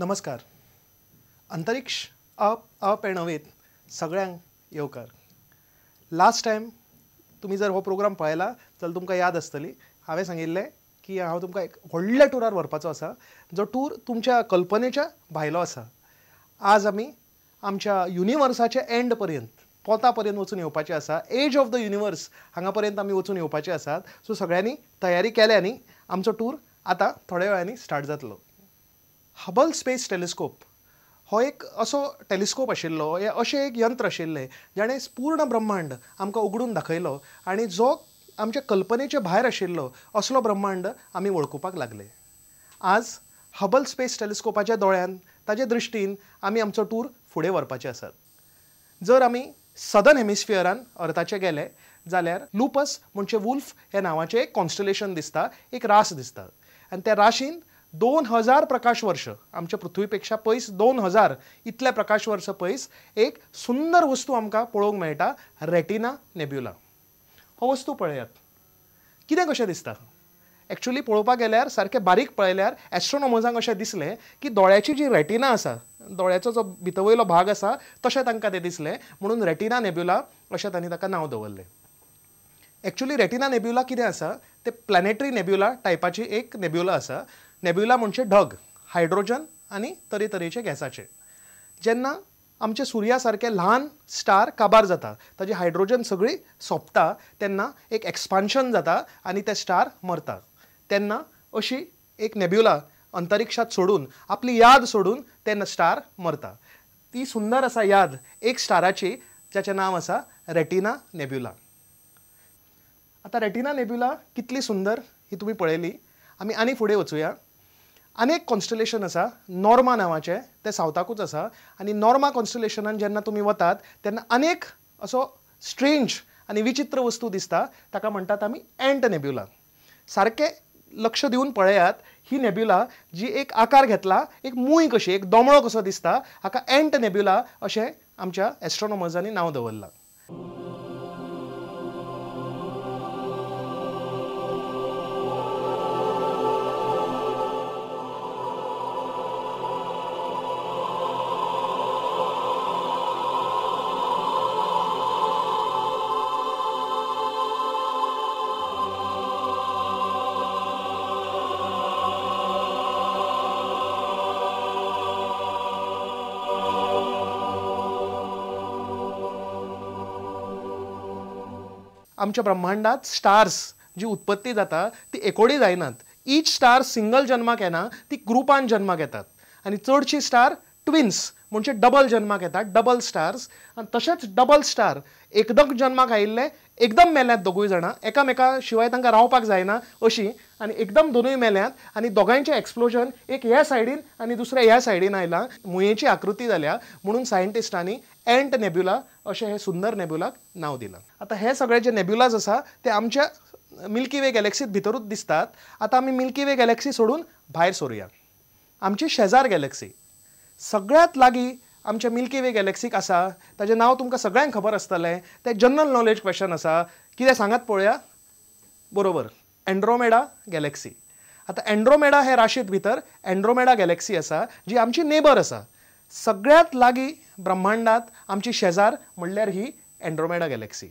नमस्कार. अंतरिक्ष up up and अवेत सगळ्यांक येवकार. लास्ट टायम तुमी जर हो प्रोग्राम पळयला जाल्यार तुमकां याद आसतली हांवें सांगिल्लें की हांव तुमकां एक व्हडल्या टुरार व्हरपाचो आसा, जो टूर तुमच्या कल्पनेच्या भायलो आसा. आज आमी आमच्या युनिवर्साच्या एंड पर्यंत, पोता पर्यंत वचून येवपाचें आसा. एज ऑफ the universe हांगा पर्यंत आमी वचून येवपाचे आसात. सो सगळ्यांनी तयारी केल्या न्ही, आमचो टूर आतां थोड्या वेळांनी स्टार्ट जातलो. हबल स्पेस टेलिस्कोप हो एक असो टेलिस्कोप आशिल्लो, हे अशें एक यंत्र आशिल्लें जाणें पूर्ण ब्रह्मांड आमकां उगडून दाखयलो आनी जो आमच्या कल्पनेचे भायर आशिल्लो असलो ब्रह्मांड आमी वळखुपाक लागले. आज हबल स्पेस टेलिस्कोपाच्या दोळ्यान, ताजे दृश्टीन आमी आमचो टूर फुडें व्हरपाचे आसात. जर आमी सदर्न हेमिस्फियरान अर्थाचे गेले जाल्यार लुपस म्हणजे वुल्फ ह्या नांवाचें एक कॉन्स्टलेशन दिसता, एक रास दिसता आनी त्या राशीन 2000 प्रकाश वर्ष, आमच्या पृथ्वी पेक्षा पयस 2000 इतले प्रकाश वर्ष पयस एक सुंदर वस्तू आमकां पळोवंक मेळटा, रेटिना नेब्युला. हो वस्तू पळयात, कितें कशें दिसता. एक्चुअली पळोवपाक गेल्यार सारकें बारीक पळयल्यार एस्ट्रोनॉमर्सांक अशें दिसलें की दोळ्याची जी रेटिना आसा, दोळ्याचो जो भितर वयलो भाग आसा, तशें तांकां तें दिसलें म्हणून रेटिना नेब्युला अशें तांणी ताका नांव दवरलें. एक्चुअली रेटिना नेब्युला कितें आसा, तें प्लॅनेटरी नेब्युला टायपाची एक नेब्युला आसा. नेब्युला म्हणजे ढग, हायड्रोजन आनी तरेतरेचे गॅसाचे. जेन्ना आमच्या सुर्या सारके ल्हान स्टार काबार जाता, ताजी हायड्रोजन सगळी सोंपता, तेन्ना एक एक्सपान्शन जाता आनी ते स्टार मरता. तेन्ना अशी एक नेब्युला अंतरिक्षात सोडून, आपली याद सोडून ते स्टार मरता. ती सुंदर आसा याद एक स्टाराची, जाचें नांव आसा रेटिना नेब्युला. आतां रेटिना नेब्युला कितली सुंदर ही तुमी पळयली. आमी आनी फुडें वचुया. आनी एक कॉन्स्टलेशन आसा नॉर्मा नांवाचें, तें सावथाकूच आसा आनी नॉर्मा कॉन्स्टलेशनान जेन्ना तुमी वतात तेन्ना अनेक असो स्ट्रेंज आनी विचित्र वस्तू दिसता, ताका म्हणटात आमी एंट नेब्युला. सारकें लक्ष दिवन पळयात, ही नेब्युला जी एक आकार घेतला, एक मूय कशी, एक दोमळो कसो दिसता, हाका एंट नेब्युला अशें आमच्या एस्ट्रोनॉमर्सांनी नांव दवरलां. आमच्या ब्रह्मांडात स्टार्स जी उत्पत्ती जाता ती एकोडी जायनात. ईच स्टार सिंगल जन्माक येना, ती ग्रुपान जन्माक येतात आनी चडशी स्टार ट्विन्स म्हणजे डबल जन्माक येतात, डबल स्टार्स. आनी तशेंच डबल स्टार एकदम जन्माक आयिल्ले एकदम मेल्यात दोगूय जाणां, एकामेका शिवाय तांकां रावपाक जायना अशी, आनी एकदम दोनूय मेल्यात आनी दोगांयचें एक्सप्लोजन एक ह्या सायडीन आनी दुसऱ्या ह्या सायडीन आयलां, मुयेची आकृती जाल्या म्हणून सायंटिस्टांनी एंट नेब्युला अशें हे सुंदर नेब्युलाक नांव दिलां. आतां हे सगळे जे नेब्युलाज आसा ते आमच्या मिल्की वे गॅलेक्सीत भितरूच दिसतात. आतां आमी मिल्की वे गॅलेक्सी सोडून भायर सरुया. आमची शेजार गॅलेक्सी सगळ्यांत लागीं आमच्या मिल्की वे गॅलेक्सीक आसा, ताजें नांव तुमकां सगळ्यांक खबर आसतलें, तें जनरल नॉलेज क्वेश्चन आसा, कितें सांगात पळोवया. बरोबर, एन्ड्रोमेडा गॅलेक्सी. आतां एन्ड्रोमेडा हे राशींत भितर एन्ड्रोमेडा गॅलेक्सी आसा जी आमची नेबर आसा. सगळ्यांत लागीं ब्रह्मांडात आमची शेजार म्हणल्यार ही एन्ड्रोमेडा गॅलेक्सी.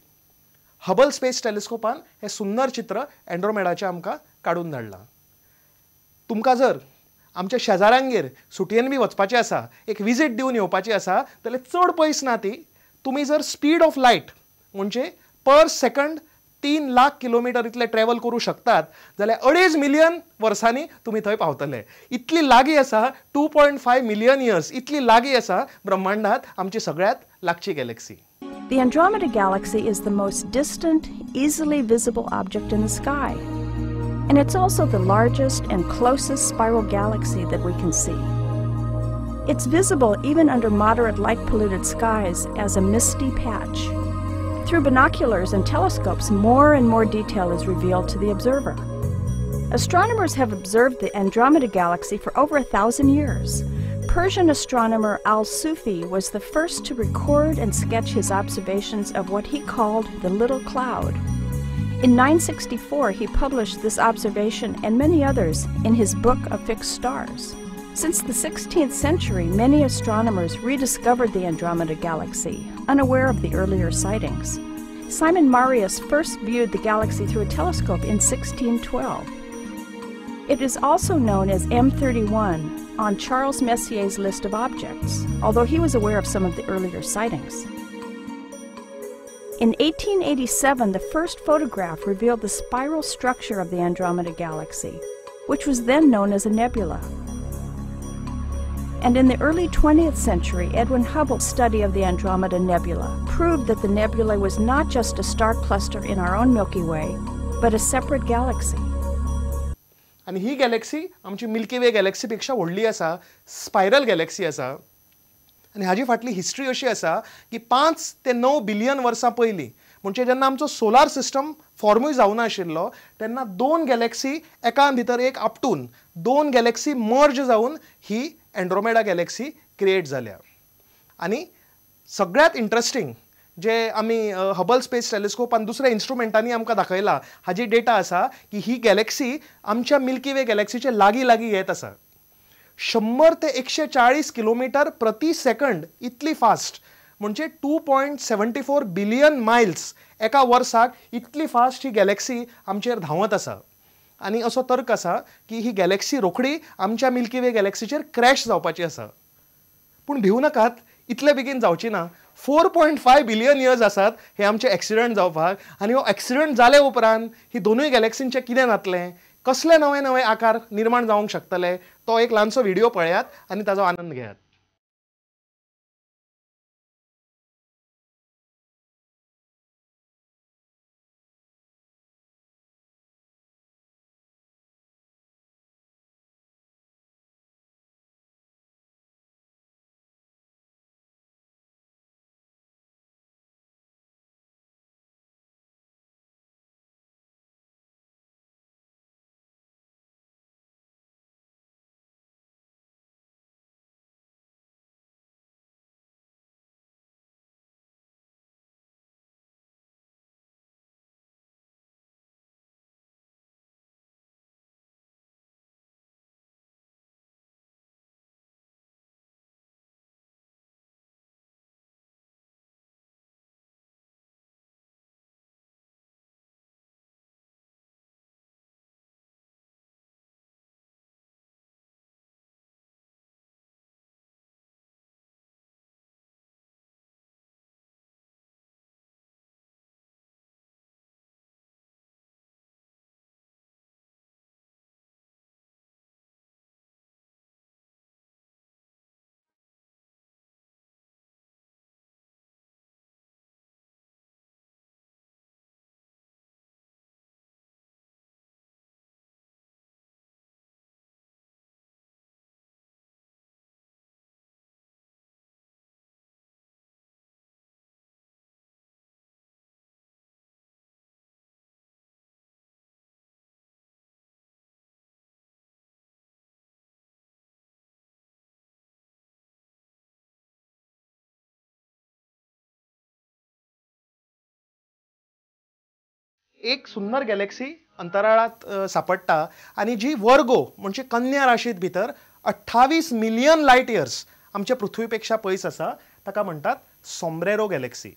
हबल स्पेस टेलिस्कोपान हें सुंदर चित्र एन्ड्रोमेडाचें आमकां काडून धाडलां. तुमकां जर आमच्या शेजाऱ्यांगेर सुटयेन बी वचपाचें आसा, एक विजीट दिवन येवपाची आसा, जाल्यार चड पयस ना ती. तुमी जर स्पीड ऑफ लायट म्हणजे पर सेकंड 3 लाख किलोमिटर इतले ट्रॅवल करूं शकतात जाल्यार 2.5 मिलियन वर्सांनी तुमी थंय पावतले. इतली लागीं आसा, 2.5 मिलियन इयर्स इतली लागीं आसा ब्रह्मांडात आमची सगळ्यांत लागची galaxy. The Andromeda Galaxy is the most distant, easily visible object in the sky. And it's also the largest and closest spiral galaxy that we can see. It's visible even under moderate light-polluted skies as a misty patch. Through binoculars and telescopes, more and more detail is revealed to the observer. Astronomers have observed the Andromeda Galaxy for over 1,000 years. Persian astronomer Al-Sufi was the first to record and sketch his observations of what he called the Little Cloud. In 964, he published this observation and many others in his Book of Fixed Stars. Since the 16th century, many astronomers rediscovered the Andromeda Galaxy, unaware of the earlier sightings. Simon Marius first viewed the galaxy through a telescope in 1612. It is also known as M31 on Charles Messier's list of objects, although he was aware of some of the earlier sightings. In 1887, the first photograph revealed the spiral structure of the Andromeda Galaxy, which was then known as a nebula. And in the early 20th century, Edwin Hubble's study of the Andromeda Nebula proved that the nebula was not just a star cluster in our own Milky Way, but a separate galaxy. आनी ही Galaxy आमची milky वे Galaxy पेक्षा व्हडली आसा, spiral Galaxy आसा. आनी हाजी फाटली history अशी आसा की 5 ते 9 बिलियन वर्सां पयलीं, म्हणजे जेन्ना आमचो सोलार सिस्टम फॉर्मूय जावना आशिल्लो तेन्ना 2 गॅलेक्सी एका भितर एक आपटून 2 गॅलेक्सी मर्ज जावन ही एन्ड्रोमेडा गॅलेक्सी क्रिएट जाल्या. आनी सगळ्यांत इंट्रस्टींग जे आमी हबल स्पेस टेलिस्कोप आनी दुसऱ्या इन्स्ट्रुमेंटांनी आमकां दाखयला हाजी डेटा आसा की ही गॅलेक्सी आमच्या मिल्की वे गॅलेक्सीचे लागीं लागीं येत आसा. 100 ते 140 किलोमिटर प्रति सेकंड इतली फास्ट, म्हणजे 2.74 बिलियन मायल्स एका वर्साक इतली फास्ट ही गॅलेक्सी आमचेर धांवत आसा. आनी असो तर्क आसा की ही गॅलेक्सी रोखडी आमच्या मिल्की वे गॅलेक्सीचेर क्रॅश जावपाची आसा. पूण भिवू नाकात, इतले बेगीन जावची ना. 4.5 बिलियन इयर्स आसात हे आमचे एक्सिडंट जावपाक. आनी हो एक्सिडंट जाले उपरांत ही दोनूय गॅलेक्सींचें कितें जातलें, कसले नवे नवे आकार निर्माण जावंक शकतले, तो एक ल्हानसो व्हिडियो पळयात आनी ताजो आनंद घेयात. एक सुंदर गॅलेक्सी अंतराळात सापडटा आनी जी वर्गो म्हणजे कन्या राशीत भितर 28 मिलियन लायट इयर्स आमच्या पृथ्वी पेक्षा पयस आसा, ताका म्हणटात सोम्ब्रेरो गॅलेक्सी.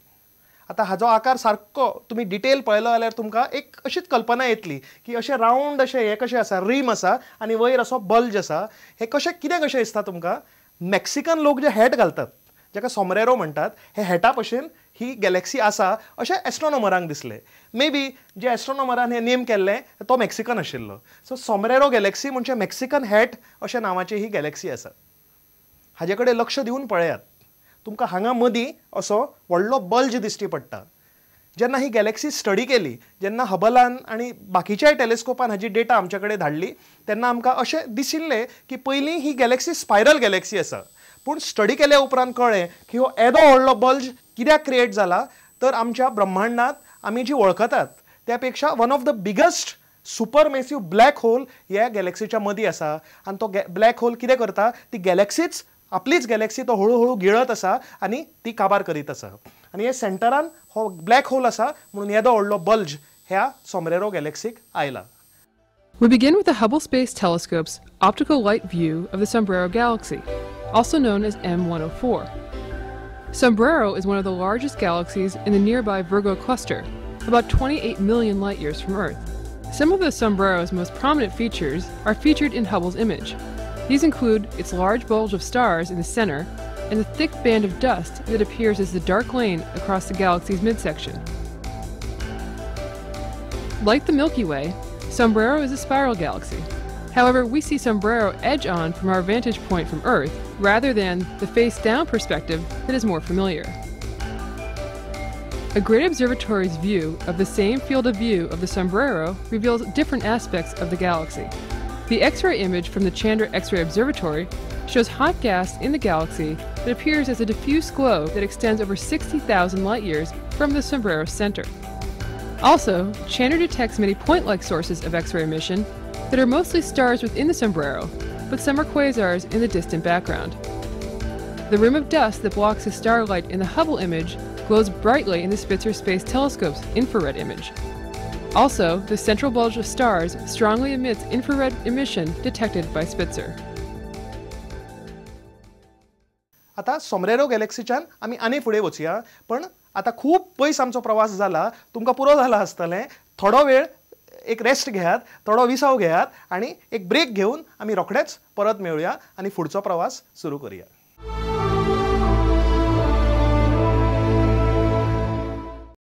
आतां हाजो आकार सारको तुमी डिटेल पळयलो जाल्यार तुमकां एक अशीच कल्पना येतली की अशें रावंड अशें हें कशें आसा, रीम आसा आनी वयर असो बल्ज आसा. हें कशें कितें कशें दिसता तुमकां, मॅक्सिकन लोक जे हॅट घालतात जाका सोम्ब्रेरो म्हणटात, हे हॅटा भशेन ही गॅलेक्सी आसा अशें एस्ट्रोनॉमरांक दिसलें. मे बी जे एस्ट्रोनॉमरान हें नेम केल्लें तो मॅक्सिकन आशिल्लो. सो सोम्ब्रेरो गॅलेक्सी म्हणजे मॅक्सिकन हॅट अशें नांवाची ही गॅलेक्सी आसा. हाजे कडेन लक्ष दिवन पळयात, तुमकां हांगा मदीं असो व्हडलो बल्ज दिश्टी पडटा. जेन्ना ही गॅलेक्सी स्टडी केली, जेन्ना हबलान आनी बाकीच्याय टेलिस्कोपान हाजी डेटा आमचे कडेन धाडली, तेन्ना आमकां अशें दिशिल्लें की पयलीं ही गॅलेक्सी स्पायरल गॅलेक्सी आसा. पूण स्टडी केल्या उपरांत कळ्ळें की हो येदो व्हडलो बल्ज कित्याक क्रिएट जाला, तर आमच्या ब्रह्मांडांत आमी जी वळखतात त्या पेक्षा one of the biggest super massive black hole ह्या गॅलेक्सीच्या मदीं आसा. आनी तो ब्लॅक होल कितें करता, ती गॅलेक्सीच आपलीच गॅलेक्सी तो हळू हळू गिळत आसा आनी ती काबार करीत आसा. आनी हे सेंटरान हो ब्लॅक होल आसा म्हणून येदो व्हडलो बल्ज ह्या सोम्ब्रेरो गॅलेक्सीक आयला. We begin with the Hubble Space Telescope's optical light view of the Sombrero Galaxy, also known as M104. Sombrero is one of the largest galaxies in the nearby Virgo cluster, about 28 million light-years from Earth. Some of the Sombrero's most prominent features are featured in Hubble's image. These include its large bulge of stars in the center and the thick band of dust that appears as the dark lane across the galaxy's midsection. Like the Milky Way, Sombrero is a spiral galaxy. However, we see Sombrero edge on from our vantage point from Earth rather than the face-down perspective that is more familiar. A Great Observatory's view of the same field of view of the Sombrero reveals different aspects of the galaxy. The X-ray image from the Chandra X-ray Observatory shows hot gas in the galaxy that appears as a diffuse glow that extends over 60,000 light-years from the Sombrero center. Also, Chandra detects many point-like sources of X-ray emission that are mostly stars within the Sombrero, but some are quasars in the distant background. The rim of dust that blocks the starlight in the Hubble image glows brightly in the Spitzer Space Telescope's infrared image. Also, the central bulge of stars strongly emits infrared emission detected by Spitzer. आता सोमरेरो गॅलेक्सीच्यान आमी आनी फुडें वचया, पण आतां खूब पयस आमचो प्रवास जाला, तुमकां पुरो जाला आसतलें. थोडो वेळ एक रेस्ट घेयात, थोडो विसाव घेयात आनी एक ब्रेक घेवन आमी रोखडेच परत मेळुया आनी फुडचो प्रवास सुरू करुया.